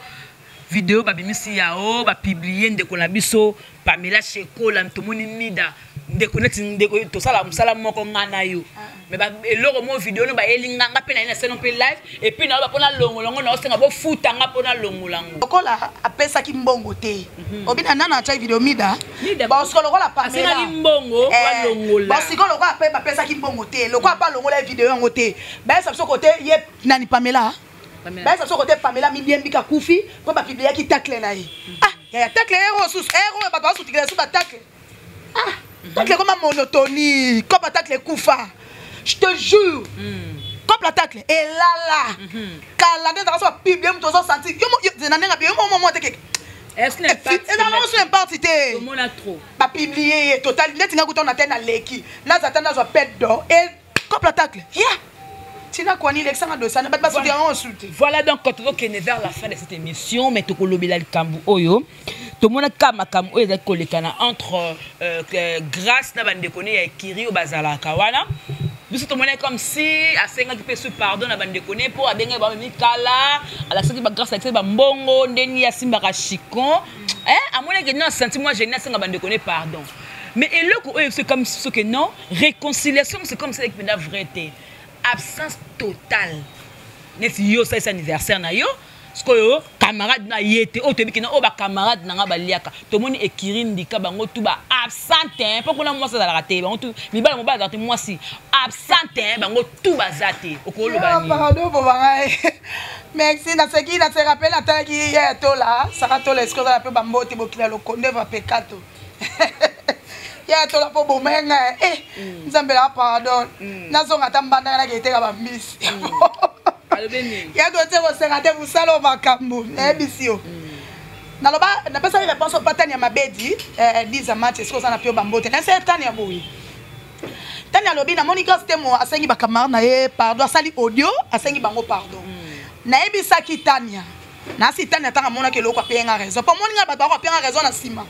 video babimisi ya o bapublie ndeko na biso Pamela Shekola. Tomoni mida ndeko neti ndeko tosala mosala moko nga na yo, mais eloko mo video no bayeli nga, nga mpe na ye na seno mpe live, et puis nayoba mpo nalongola yango, naosenga bofuta nga mpo nalongola yango. Lokola apesaki mbongo te, obina nana atiaki video mida. Bosiko lokola Pamela asengaki mbongo balongola. Bosiko lokola mpe bapesaki mbongo te, lokola mpe alongola ye video yango te, bayesa biso kote ye nani Pamela, bayesa biso kote Pamela midiembika akufi mpo bapubliaki tacle na ye. Ah yaya, tacle ero susu, ero oyo bato basutikela su batacle. Ah, tacle ekoma monotonie, kopa tacle ekufa, je te jure. Kope la tacle elala kala nde ezalaka so bapublie, moto ozosentir na ndenge abie yo momo te keke ezalaka so importe te. Bapublie ye total neti nga kuta na te, naleki naza ta nazwa pete d'or e kope la tacle ya tina kwani lekisanga dosana bato basuki yango osu te. Voilà, donc tozokende vers la fin de cette émission, mais tokolobela likambo oyo tomonaki kaka makambo oyo ezalaki kolekana entre Grâce na bandeko ne ya ekiri oyo bazalaka wana. Biso tomonaki comme si asengaki mpe su pardon na bandeko ne mpo abengaki bango mikala, alakisaki bagrâce, alakisaki bambongo ndenge asimbaka chicon. Amonaki non, senti moi gêné, asenga bandeko ne pardon. Mais eloko oyo, c'est comme soki non réconciliation, c'est comme ça mpenza vrai te, absence totale. Neti yo osalisi anniversaire na yo. Sikoyo camarade na ye te oyo toyebi kena oyo bacamarade na nga baliaka, tomoni ekiri ndika bango tu ba absente mpo kuna mwasi azalaka te, bango tu mibali, mobali azalaka te, mwasi absente, bango tu baza te. Okoloba nini? Pardon, bobanga. Merci. Naseki, nase rappel, natalaki ye ya Tola, Sara Tola. Eske ozala mpe bambote bokila lokonde va pekato ya Tola mpo bomenga e Nzambe na pardon. Nazonga ata mbandaka, nake eteka bambisi ya kote kosenga te mosala oyo makambo nayebisi yo. Naloba, napesaki réponse opa Tani ya Mabedi diza match. Eske oza na pio bambote nase Tani ya boye? Tani alobi, namoni Grâce Temo asengi bacamarade na ye pardon, asali audio, asengi bango pardon. Nayebisaki Tania, nasi Tania ntango amonaki eloko, apeyenga raison, mpo omoni ngai bato bako apenga raison na nsima.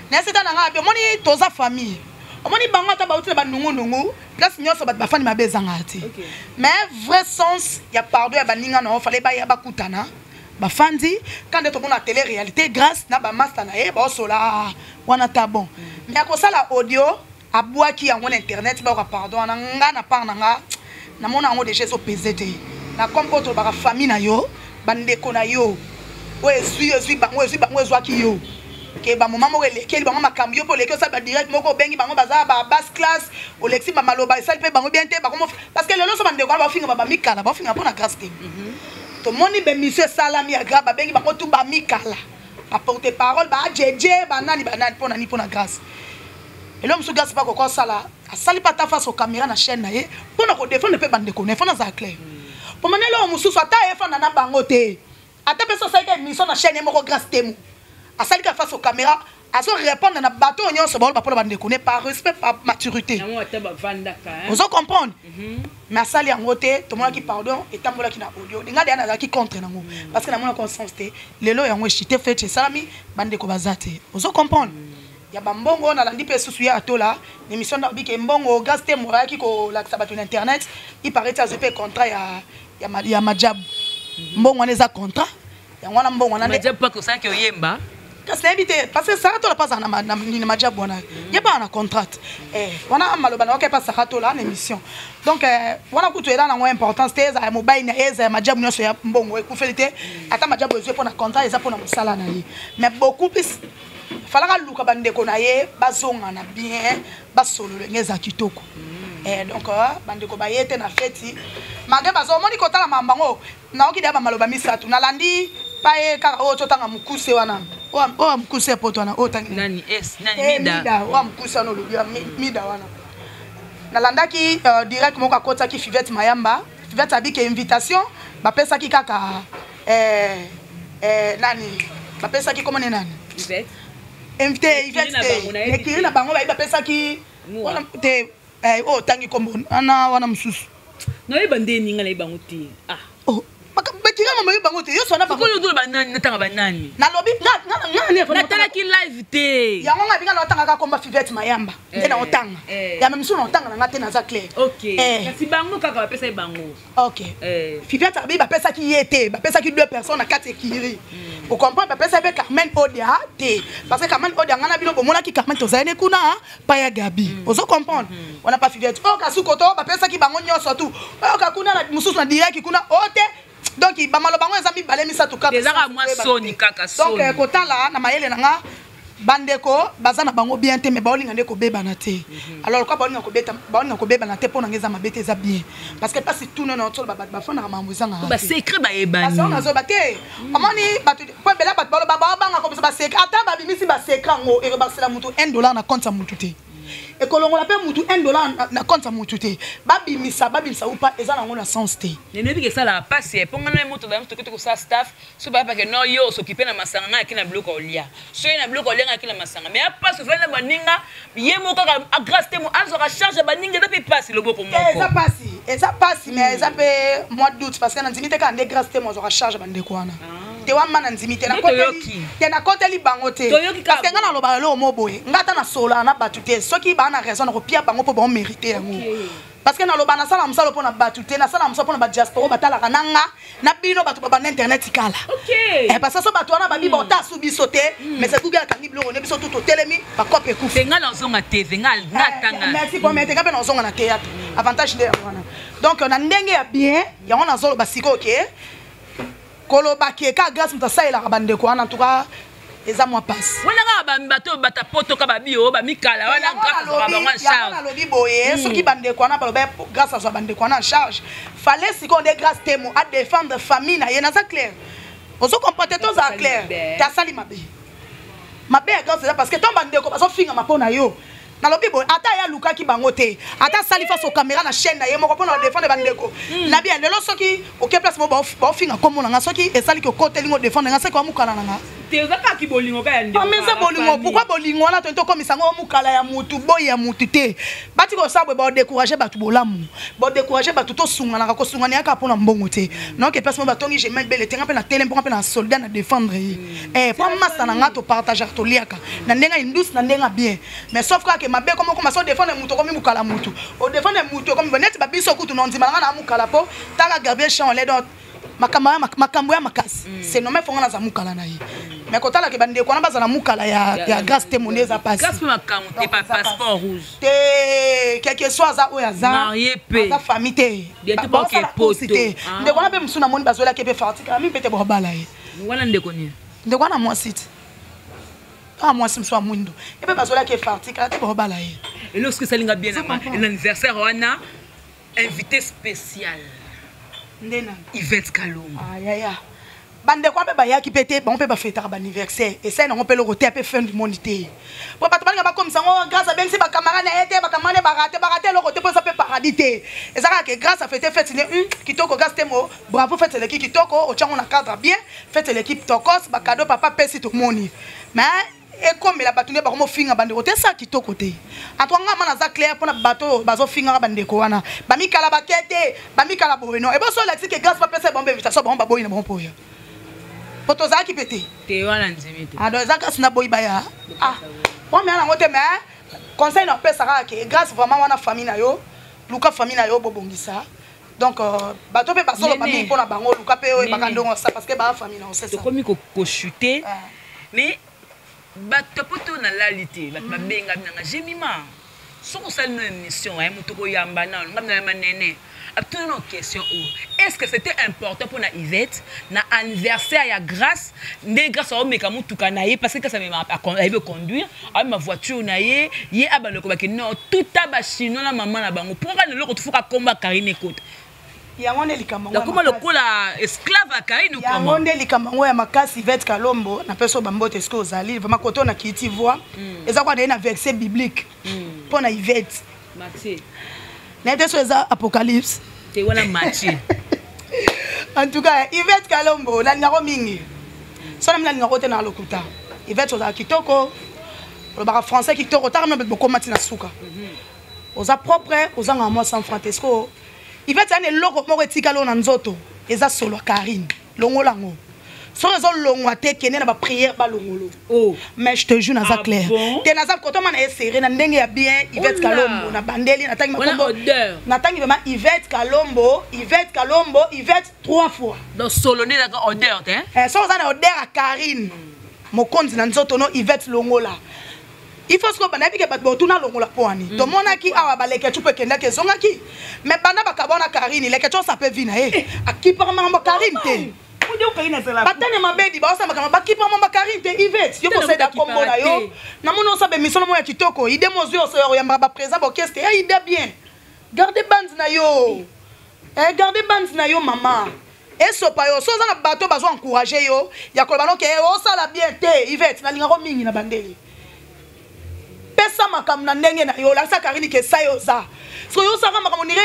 Nayesi tana ngai ape, omoni toza famille, omoni bango ata bauti na banungunungu, place nyonso bato bafandi mabe ezangaka te. Mais vrai sens ya pardon ya baninga na yo, fale baya bakutana, bafandi quand nde tomona télé réalité, Grâce na bamaster na ye baosola wana ta bon. Mais akosala audio, abwaki yango na internet, bayoka pardon wana. Nga na part na nga, namona yango déjà ezopese te na comme oyo tolobaka famille na yo, bandeko na yo oyo ezwi, ezwi bango, ezwi bango, ezwaki yo ke bamoma moko elekeli bango makambo, yo mpe oleki, osali badirect moko, obengi bango baza ba basse classe, olekisi bamaloba, esali mpe bango bien te. Bakomo parce que lelo so bandeko wana baofinga bamikala, baofinga mpo na Grâce te. Tomoni bemission esalami ya grave, babengi bango tu bamikala, baporte parole, bajeje, banani banani, mpo na nini? Mpo na Grâce. Elo mosusu Grâce mpe akoka osala, asali mpe ata face au caméra na chaîne na ye mpo na kodefendre mpe bandeko na ye. Fo nazala clair, po mana eloko mosusu ata efanda na bango te, ata mpe so asalika émission na chaîne ye moko, Grâce Temo asali ka face au caméra, azo répondre na bato oyo nyonso baoloba mpona bandeko ne, par respect, par maturité. Ozo comprendre? Mais asali yango te. Tomonaki pardon etambolaki na audio. Nga deya nazalaki contre nango parce que namona conscience te. Lelo yango eshite, fete esalami, bandeko baza te. Ozo comprendre? Ya bambongo, nalandi mpe susu ye Atola na émission na bike mbongo Grâce te ayaki kolakisa bato na internet. Il paraît azwi mpe contrat ya majabu. Mbongo wana eza contrat yango wana, mbongo wana. Majabu pake osalaki oyemba. Kasi nayebi te, parce que Sara Tola mpe azala na majabu wana, ye mpe na contrat wana. Maloba na yoka epa Sara Tola na émission. Donc wana kutu eza nango importance te. Ezala ya mobali na ye, ezala ya majabu nyonso, ya mbongo ekufeli te. Ata majabu ezwi mpo na contrat, eza mpo na mosala na ye. Mais beaucoup plus falaka luka bandeko na ye bazongana bien, basolola ndenge eza kitoko. Donc bandeko baye te na feti, malgré bazo omoni kotala mambo yango. Naoki deya bamaloba misato nalandi pa ye kaka oyo totanga mokuse wana, oyo mokuse ya poto wana, oyo tangi nani mida, oyo mokuse wana olobi mida wana. Nalandaki direct moko akotaki Fivette Mayamba. Fivette abike invitation bapesaki kaka nani, bapesaki komone nani, invité Ivette te, ekiri na bango bayi bapesaki te oyo otangi kombo wana, wana mosusu. Nayeba nde ninga nayeba yango te. Ah. Oh, bekira mama, yeba yango te yo sona. Sikoyo banani, natanga banani? Nalobi. Natalaki live te. Yango nga binga naotanga komba Fivette Mayamba nde naotanga ya mosusu, naotanga na nga te, naza clair. Ok, kasi bango kaka bapesaki bango. Ok, Fivette abi bapesaki ye te, bapesaki deux personnes na kati ekiri. Ocomprendre? Bapesaki mpe Carmen Odia te, parce que Carmen Odia, nga na bino bomonaki Carmen, tozali ne kuna pa ya Gabi. Ozo comprendre? Wana pa Fivette oyo kasuko to bapesaki bango nyonso tu oyoka kuna na mosusu na direct kuna oyo te. Donc bamaloba yango eza mibale, misato. Ezaka mwa soni kaka. Donc kotala na mayele na nga, bandeko baza na bango bien te, mais baolinga nde kobebana te. Alors kwa baolinga kobeta, baolinga kobebana te, mpo na nga eza mabe te, eza bien, parce que mpasi tuna na otoloba, bato bafandaka makambo ezangaka. Basecret bayebani. Nazoba te. Omoni bato po ebele, bato baloba, baobanga kobisa basecret. Ata babimisi basecret yango, ekobakisela mutu 1 dollar na compte ya mutu te, ekolongola mpe mutu 1 dollar na compte ya mutu te. Babimisa, babimisa upa, eza nango na sens te. Neyebi ke esalaka mpasi mpo ngai na moto baye toki tokosala staff so bayapake no yo osokipe na masanga, ngai ake na biloko olia, so ye na biloko olia, ngai ake na masanga. Mais apasi ofandi na baninga, ye moko kaka Grâce te azwaka charge ya baninga, eza mpe mpasi loboko moko. Eza mpasi, eza mpasi, mais eza mpe mwa doute, parce que nandimi te kaka nde Grâce te mo azwaka charge ya bandeko wana te. Wama na ndimi te, te nakoteli bango te, parce que ngai nalobaka eloko mo boye, ngai ata nasololaka na bato te, soki baa na raison, nakopia bango mpo baomérite yango, parce que naloba, nasala mosala mpo na bato te, nasala mosala mpo na badiaspora batalaka na nga na bino, bato babanda internet kala. Parce que so bato wana babi bota su biso te, mais c'est Google akangi biloko ne biso tu totelemi, bakope ekufi. Nga nazonga TV, nga tanga. Merci po mais nga mpe nazonga na théâtre, avantage nde yango wana. Donc na ndenge ya bien, yango nazoloba sikoyo ke Koloba ke ka Grâce moto asalelaka bandeko wana, en tout cas eza mwa pasi. Wana kaka bato bata poto ka babi oyo bamikala wana, Grâce azwaka bango en charge. Nalobi boye, soki bandeko wana baloba Grâce azwa bandeko wana en charge, fallait sikoyo nde Grâce Temo adéfendre famille na ye. Naza clair, ozo comprendre te? Tozala clair te, asali mabe. Mabe ya Grâce eza parce que ntango bandeko bazofingama mpo na yo, nalobi boye, ata ye alukaki bango te, ata asali face au caméra na chaîne na ye moko mpona kodéfendre bandeko na bien. Lelo soki oke place mo baofinga nkombo na nga, soki esaliki okotelingo défendre nga, soki wamukala na nga. Te, eza kaka bolingo ka ya ndeko. Mais eza bolingo. Pourquoi bolingo wana toyini tokomisa yango mokala ya mutu boyi ya mutu te? Bati kosala boye, baodécourage bato bolamu, baodécourage bato. Tosunganaka, kosungana yaka mpona mbongo te. Naoke place mo batongi jemai bele te, nga mpe na tele mponga mpe na soldat na défendre ye, mpo masa na nga topartageaka, toliaka na ndenge indus, na ndenge bien. Mais sauf kaka ke mabe komo koma so défendre mutu, okomi mokala mutu, odéfendre mutu okomi neti babiso kutu na ondima na nga na mokala, mpo tala Gabriel Champ donc makambo ya makasi, c'est normal fonga naza mokala na ye. Mais kotalaka bandeko wana bazala mokala ya Grâce te, monde eza pasi. Grâce mpe makambo te, pa passeport rouge. Te, quelque soit aza oyo aza marié pe. Aza famille te, basala course te. Ndeko wana mpe mosusu namoni bazwelaki mpe fartika mi mpe te, bobala ye. Wana ndeko nini? Ndeko wana mwasi te, kaka mwasi mosusu ya mwindo ye mpe bazwelaki efartika te, bobala ye. Eloko soki esalinga bien na anniversaire wana, invité spécial nde nani? Yvette Kalombo. Yaya, bandeko mpe bayaki mpe te, bango mpe bafetaka baanniversaire, esali nango mpe eloko te, mpe fin du monde te, po bato balinga bakomisa yango Grâce abengisi bacamarade na ye te, bacamarade barate, barate eloko te, mpo eza mpe paradis te. Eza kaka ke Grâce afete fête ne kitoko. Grâce te mo bravo, fête eleki kitoko, otiango na cadre bien, fête eleki tokos, bacadeau papa pesi tomoni. Mais ekomela bato nde bakomofinga bandeko te, esa kitoko te. En tout cas nga ma naza clair mpona bato oyo bazofingaka bandeko wana, bamikala bake te, bamikala boye no eboso olakisi ke Grâce bapesa bango invitation, bango baboyi na bango mpo oya, po tozalaki mpe te. Te, wana ndimi te. Ah, donc eza grâce na boyi baya, ah, omea nango te. Mais conseil na opesa kaka ke Grâce vraiment wana famille na yo, luka famille na yo bobongisa. Donc bato mpe bazoloba mingi mpona bango, luka mpe oyo ebaka ndongo sa, parce que baa famille na yo, c'est ça. Tokomi kochute, mais bato po to nalali te, bato babengami nanga Jemima, soki osali no émission ya moto koyamba nano ngami nayamba nene, atuna no question oyo: est ce que c'était important mpona Yvette na anniversaire ya Grâce nde Grâce aomeka motuka na ye? Parce que Grâce ayebi conduire, aomema voiture na ye, ye abaloko bakende no tuta bachinois na mama na bango, mpo kaka leloko tofoka komba Karine ekota. Yango nde likambo. Nakoma lokola esclave ya Karine. Yango nde likambo yango ya makasi. Yvette Kalombo, napesi oyo bambote. Eske ozali vraiment kote oyo na kiiti voi eza kwa naye na verset biblique mpo na Yvette, naye te so eza Apocalypse. Te, wana Matthieu. En tout cas Yvette Kalombo, nalingako mingi, so nami nalingako te na lokuta. Yvette, ozala kitoko, olobaka français kitoko, taka mna bokoma ntina suka, oza propre, ozanga mwa 100 franc te. Siko Yvette, yani eloko moko etikali oyo na nzoto eza solo ya Karine, longola yango. Soki ezolongwa te, kende na baprière balongolo. Oh. Mais je te jure, naza Ah clair bon? Te, naza kotoma na ye serré na ndenge ya bien. Yvette Oula. Kalombo, na bandeli, natangi Wana makombo. odeur. Natangi vraiment Yvette Kalombo, Yvette Kalombo, Yvette trois fois. Donc solo nde ezalaka odeur te? Eh, soki oza na odeur ya Karine Mokonzi na nzoto no, Yvette, longola. Il faut sikoyo banayebi ke bato botuna longola mpo wani. Tomonaki awa balekecu mpo ekendaki ezongaki, mais banda bakaba wana Karine, lekecu osa mpe vi na ye akipaka makambo ya Karine te. Batani ya mabedi baosala makambo, bakipa mamba Karine te. Yvette, yo poseda kombo na yo, namoni osala bémission na mo ya kitoko, ide mozwi oyambaka baprésident baorchestre ya ide bien. Garde bande na yo, eh, garde bande na yo mama, esopa yo so oza na bato bazo encourage yo ya koloba noke osala bien te. Yvette, nalingako mingi na bandeli, pesa makambo na ndenge na yo, olakisa Karine ke sai oza soki osaka makambo nire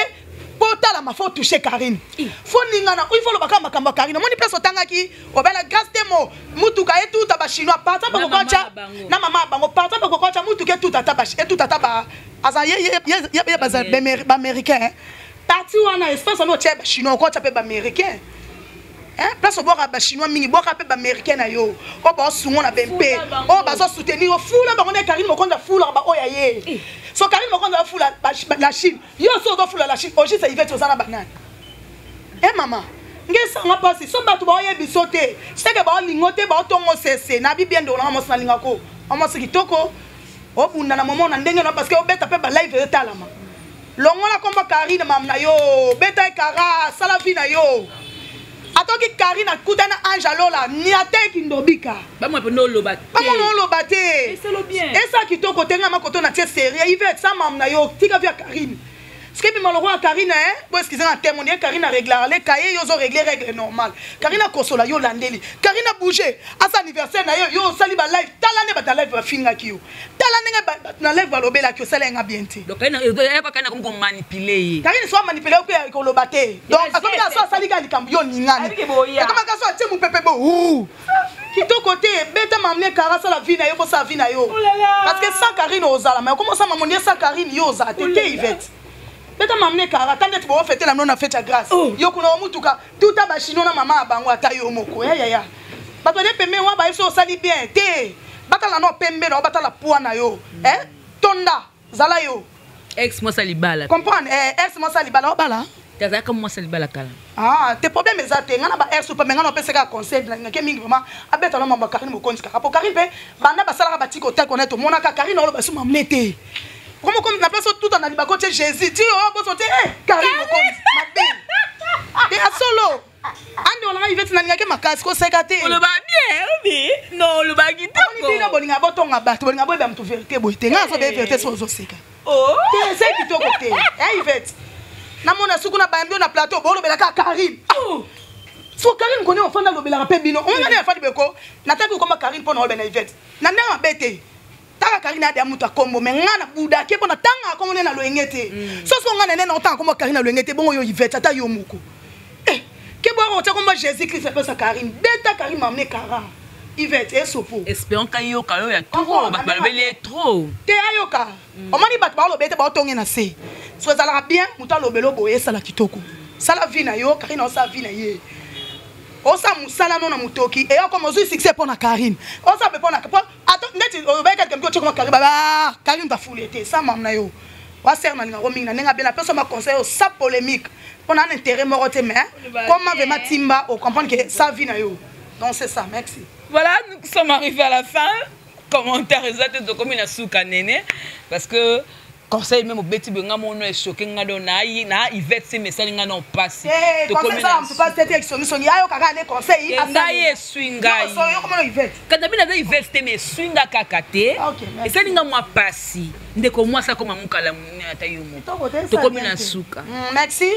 mpo otalama, faut toucher Karine, faut ningana, il faut olobaka makambo ya Karine. Omoni place otangaki obela Grâce Temo mutuka etuta bachinois parta Na mama bakokotia ya bango. Na mama ya bango parta bakokotia mutuka etuta ata etuta ata ba aza ye baza baaméricain parti wana, espace wana otia bachinois, okotia mpe baaméricain. Hein, place obwaka bachinois mingi, bwaka mpe baaméricain na yo oyo baosungo na bempe. Fula bango. Oyo bazosoutenir yo, fula bango nde Karine Mokonzi afulaka baoyo ya ye. So Karine Mokonzi afula la Chine, yo so ozofula la Chine ojise. Yvette, oza na banani e mama nge esanga mpasi so bato baoyebi so te, seke baolingo te, baotongo sese na bi bien. Ndeko mwasi nalingako, mwasi kitoko, obunda na momo na ndenge na, parce que obeta mpe balive etalama. Longola komba Karine, mama na yo, beta ekara, sala vi na yo. Atoki Karine akuta na Ange Alola niate kindobika. Bamona mpe oloba te. Bamona oloba te. Esalo bien. Esa kitoko te nga makoto na tie serie Yvette sa mam na yo tika via Karine. Ce qui bima lokola Karine hein, bo excusez nga terme on dirait Karine a régler le cahier yo zo régler règle normale. Karine a kosola yo landeli. Karine a bouger asa anniversaire na yo yo osali ba live tala ne ba live ba fingaki yo. Tala ndenge bato na live balobelaki osala yanga bien te. Donc Karine akomi komanipuler ye. Karine so amanipuler yo koloba te. Donc akomi kaka so asali kaka likambo yo oningani. Ekoma kaka so atie mopepe bo kitoko te beta mamne kara sala vie na yo bosala vie na yo. Parce que sans Karine ozala mais okoma osala mamone sans Karine yo ozala te te Yvette. Beta mamne kara ata ndeti boofete na bino na fete ya grâce. Yo kuna omutuka tuta ba chinois na mama ya bango ata yo moko ya ya ya. Bato de pembe wa ba so osali bien te. Batala no pembe na batala poids na yo. Eh? Tonda zala yo. Ex mwasi libala. Comprendre eh ex mwasi libala obala. Tazalaka mwasi libala kala. Ah, te problème eza te. Nga na ba ex pe nga na pesa ka conseil na ngake mingi vraiment abeta na mambo Karine Mokonzi kaka. Po Karine pe banda basalaka batiko ta connaître monaka Karine oloba su mamne te. Comme comme na place tout en alibako te Jésus ti oh boso te eh Karine Mokonzi mabe. Te asolo. Ande olanga Yvette na lingaki makasi koseka te. Oloba bien obi. Non oloba kitoko. Bino bolinga botonga bato bolinga boyeba moto vérité boye te. Nga azo be vérité so ozoseka. Oh. Te eza kitoko te. Eh Yvette. Namona suku na bayambi na plateau bolobelaka Karine. Oh. So Karine kone ofanda lobelaka mpe bino. Onga ne afandi beko. Nataki kokoma Karine mpo na oloba na Yvette. Na ndenge mabe te. Taka Karine ade mutu akombo mais nga na budake mpo na tanga akombo ne na loyenge te. So so nga nene na otanga kombo Karine na loyenge te bongo yo Yvette ata yo moko. Eh, ke bwaka otia kombo Jésus Christ apesa Karine. Beta Karine mamne kara. Yvette esopo. Espérons kayoka yo ya trop bato balobeli ye trop. Te ayoka. Omoni bato baoloba ete baotonge na se. So ezalaka bien moto alobela oboye esala kitoko. Sala vie na yo, Karine osala vie na ye. Osala mosala no na motoki eyo koma ozwi succès mpo na Karine. Osala mpe mpo na po ato ndeti olobaki kaka mpe otie Karine ba Karine bafuli te sa mam na yo. Waser na linga ko mingi na ndenge abela pesa ma conseil sa polémique. Mpo na intérêt moko te mais comment vraiment timba o comprendre que sa vie na yo. Donc c'est ça, merci. Voilà, nous sommes arrivés à la fin. Commentaire eza te tokomi na suka nene parce que conseil même obeti benga mono echoke nga do na na Yvette se mesali nga na pasi tokomi na pasi te te songi songi ayo kaka ne conseil ngai esui ngai so yo komona Yvette kanda bina za Yvette te mais esui nga kaka te esali nga mwa pasi ndeko mwasi akoma mukala munene ata yo moko tokomi na suka. Merci.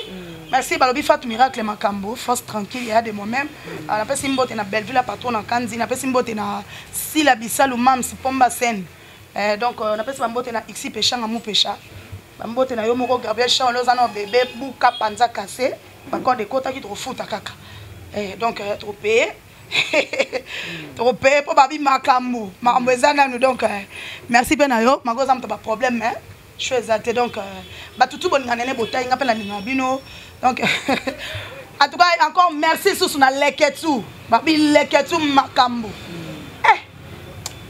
Merci balobi Fatou Miracle Makambo force tranquille ya de moi-même. Napesi mbote na Belleville la patron na Kanzi napesi mbote na Sila Bisalu Mams Pomba Sen. Donc napesi bambote na Xi Peshanga Mupesha. Bambote na yo moko Gabriel Chan oza na bébé buka panza cassé bakode ekotaki tokofuta kaka. Donc tokopaye tokopaye mpo babi makambo makambo eza nanu donc merci mpe na yo mako oza moto ba problème hein cho eza te donc bato tu bolinga nene botai nga mpe na linga bino donc en tout cas encore merci susu na leketu babi leketu makambo eh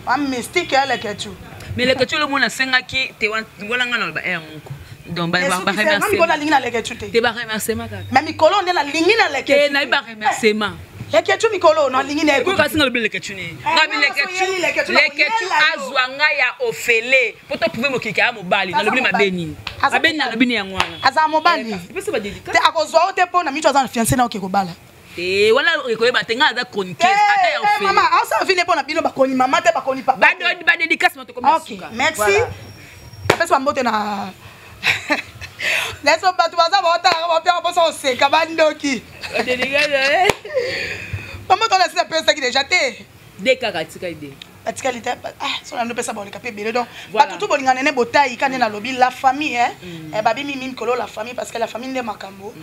ba mystique ya leketu mais leketu lo mona sengaki te wana nga na ba air moko donc ba ba remercier na lingi na leketu te te ba remerciement kaka mais mikolo nde na lingi na leketu te na ba remerciement leketu mikolo na lingi na ko kasi nga lobi leketu ni nga bi leketu leketu azwa nga ya ofele po to prouver mokili ya mobali na lobi mabe nini mabe na lobi ni yango wana aza mobali pesa ba dédicace te akozwa yo te po na micho aza na fiancé na oke kobala te wana ekoyeba te nga aza chroniqueuse ata ya ofele mama asa vine po na bino bakoni mama te bakoni papa ba dédicace moto komi suka. Merci. Apesa bambote na neso bato baza baotalaka bapiaka mposa koseka bandoki bambote wana esi apesaki deja te de kaka atikali de atikali te so na ndopesa boleka mpe ebele donc bato tu bolinga nene botai ka nde nalobi la famille babi mimi mikolo la famille parce que la famille nde makambo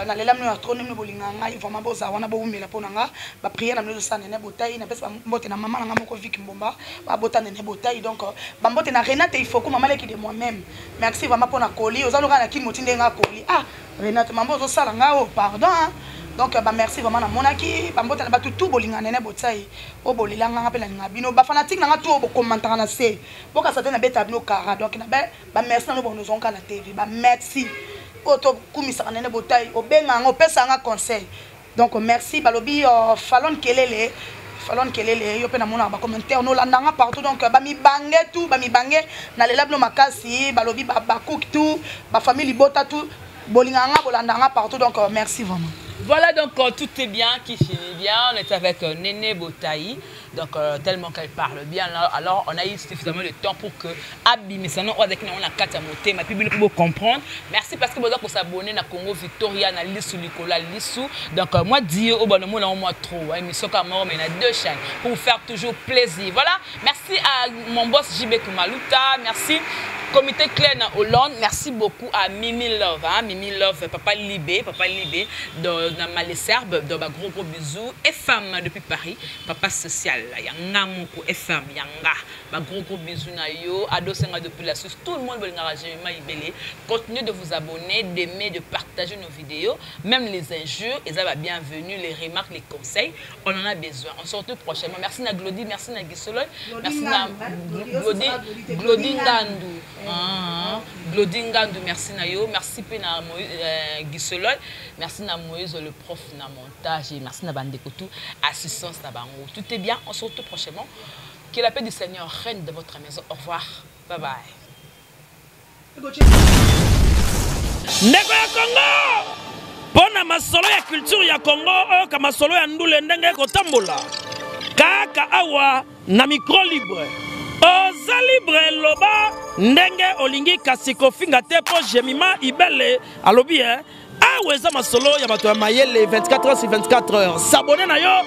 nalela mino ya trop nde mino bolinga ngai vraiment bozala wana bowumela mpo na nga bapriere na mino ezosala nene botai napesa bambote na mama na nga moko Vic Mbomba babota nene botai donc bambote na Renate Ifoko mama leki de moi-même merci vraiment mpo na koli oza loka na kimoti ndenge nga koli ah Renate mambo ozosala nga o pardon hein. Donc ba merci vraiment namonaki bambote na bato tu bolinga nene botai o bolela nga mpe nalinga bino ba fanatique na nga tu oyo bokommentaka na se bokasa te na beta bino kara donc na ba merci na no bono zonka na TV ba merci oyo tokumisaka nene botai obenga nga opesa nga conseil donc merci balobi Falon Kelele Falon Kelele yo mpe namonaka ba commentaire nolandanga partout donc bamibange tout bamibange nalela bino makasi balobi bacook tout bafamille libota tout bolingaka nga bolandanga partout donc merci vraiment. Voilà donc euh, tout est bien qui finit bien. On est avec euh, Néné Botaï, donc euh, tellement qu'elle parle bien. Alors on a eu suffisamment de temps pour que Abimesano on a kati ya motema puis bino pour comprendre. Merci parce que vous avez s'abonner na Congo Victoria na Lisu Nicolas Lisu. Donc euh, moi dire au bon mot moi trop émission comme moi mais na deux chaînes pour vous faire toujours plaisir. Voilà, merci à mon boss JB Kumaluta, merci Comité Clé en Hollande, merci beaucoup à Mimi Love, hein, Mimi Love, Papa Libé, Papa Libé, de, dans Malesherbe, de gros gros bisous, et femme depuis Paris, Papa Social, Yanga Moko, et femme, Yanga, ba gros gros bisous na yo, Ado Senga depuis la Suisse, tout le monde bolingaka Jemima Ibele. Continuez de vous abonner, d'aimer, de partager nos vidéos, même les injures, et ça va bienvenue, les remarques, les conseils, on en a besoin. On se retrouve prochainement. Merci na Glody, merci na Gisoloy, merci na Glody, Glody Ngandu. Ah, Glody Ngandu, merci na yo, merci pe na euh, Gisoloy, merci na Moïse le prof na montage et merci na bandeko tout assistance na bango. Tout est bien, on se retrouve prochainement. Que la paix du Seigneur règne dans votre maison. Au revoir. Bye bye. Ndeko ya Congo mpo na masolo ya culture ya Congo oyoka masolo ya ndule ndenge ekotambola kaka awa na micro libre oza libre loba ndenge olingi kasi kofinga te mpo jemima ibele alobi e awa eza masolo ya bato ya mayele 24 heures sur 24 heures sabone na yo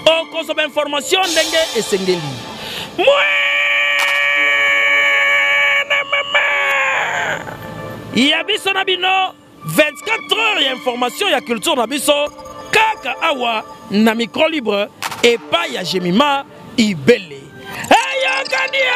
okozwa bainformation ndenge esengeli mwene mama ya biso na bino 24 heures ya information ya culture na biso kaka awa na micro libre epai ya jemima ibele eyokani ye.